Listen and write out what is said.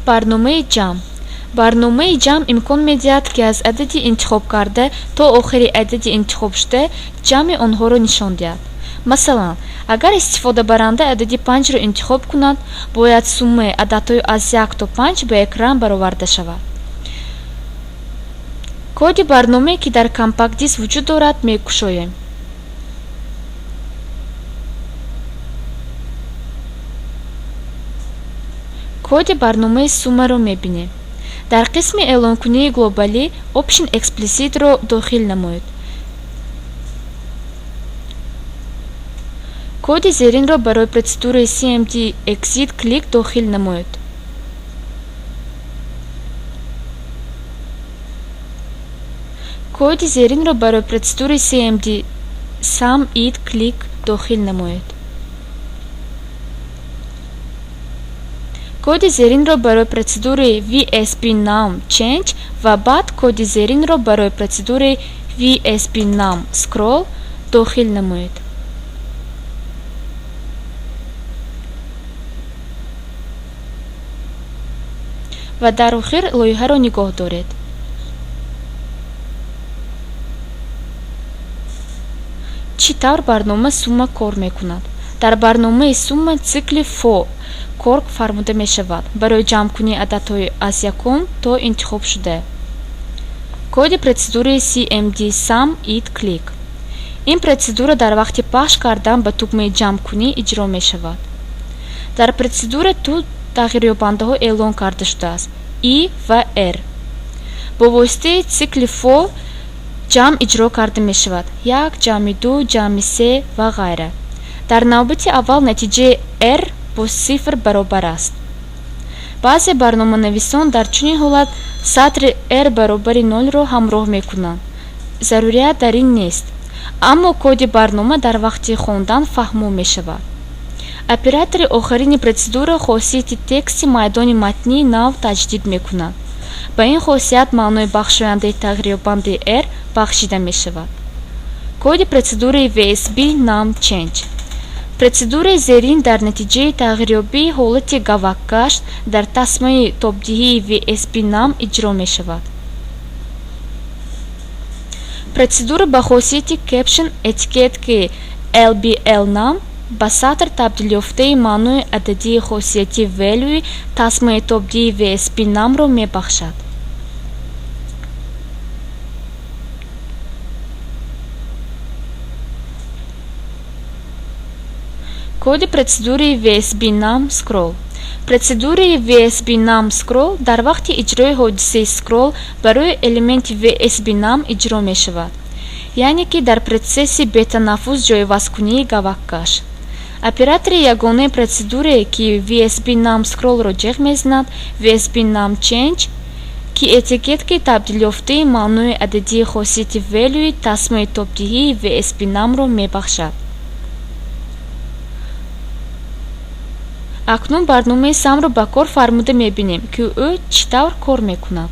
Барномаи ҷамъ. Барномаи ҷамъ имкон медиҳад, ки аз адади интихобкарда то охири адади интихобшуда ҷамъи онҳоро нишон диҳад. Масалан, агар истифодабаранда адади панҷро интихоб кунад, бояд суммаи ададҳои аз як то панҷ ба экран бароварда шавад. Коди барномае, ки дар компакт-диск вуҷуд дорад, мекушоем. Коди барномаи суммаро мебинем. Дар қисми эълонкунии глобалӣ Option Explicit-ро дохил намоед. Коди зеринро барои протседураи CMD Exit Click дохил намоед. Коди зеринро барои протседураи CMD Sum It Click дохил намоед. Коди зеринро барои протседураи VSB Num Change ва баъд коди зеринро барои протседураи VSB Num Scroll дохил намоед. Ва дар охир лоиҳаро нигоҳ доред. Чӣ тавр барнома сумма кор мекунад? Дар барномаи сумма цикли for кор фармуда мешавад барои ҷамъкунии ададҳои аз якум то интихобшуда. Коди протседураи CMD Sum It Click. Ин протседура дар вақти пахш кардан ба тугмаи ҷамъкунӣ иҷро мешавад. Дар протседура ду тағйирёбандаҳо эълон карда шудааст: i ва r. Бо воситаи цикли for ҷамъ иҷро карда мешавад: як ҷамъи ду ҷамъи се ва ғайра. Дар навбати аввал натиҷаи r бо сифр баробар аст. Баъзе барноманависон дар чунин ҳолат сатри r баробари нолро ҳамроҳ мекунанд. Зарурият дар ин нест, аммо коди барнома дар вақти хондан фаҳмо мешавад. Оператори охирини протседура хосияти тексти майдони матнии нав таҷдид мекунад. Ба ин хосият маънои бахшояндаи тағйирёбандаи r бахшида мешавад. Коди протседураи VSB Num Change. Протседураи зерин дар натиҷаи тағйирёбии ҳолати гаваккаш дар тасмаи тобдиҳии VSB Num иҷро мешавад. Протседура ба хосияти Caption этикеткаи LBL Num ба сатр табдилёфтаи маънои ададии хосияти Value тасмаи тобдиҳии VSB Num-ро мебахшад. Коди протседураи VSB Num Scroll. Протседураи VSB Num Scroll дар вақти иҷрои ҳодисаи Scroll барои элементи VSB Num иҷро мешавад, яъне ки дар протсесси бетанаффус ҷойвазкунии гаваккаш. Оператори ягонаи протседурае, ки VSB Num Scroll-ро ҷеғ мезанад, VSB Num Change, ки этикеткаи табдилёфтаи маънои ададии хосияти Value тасмаи тобдиҳии VSB Num-ро мебахшад. Акнун барномаи Sum-ро ба кор фармуда мебинем, ки ӯ чӣ тавр кор мекунад.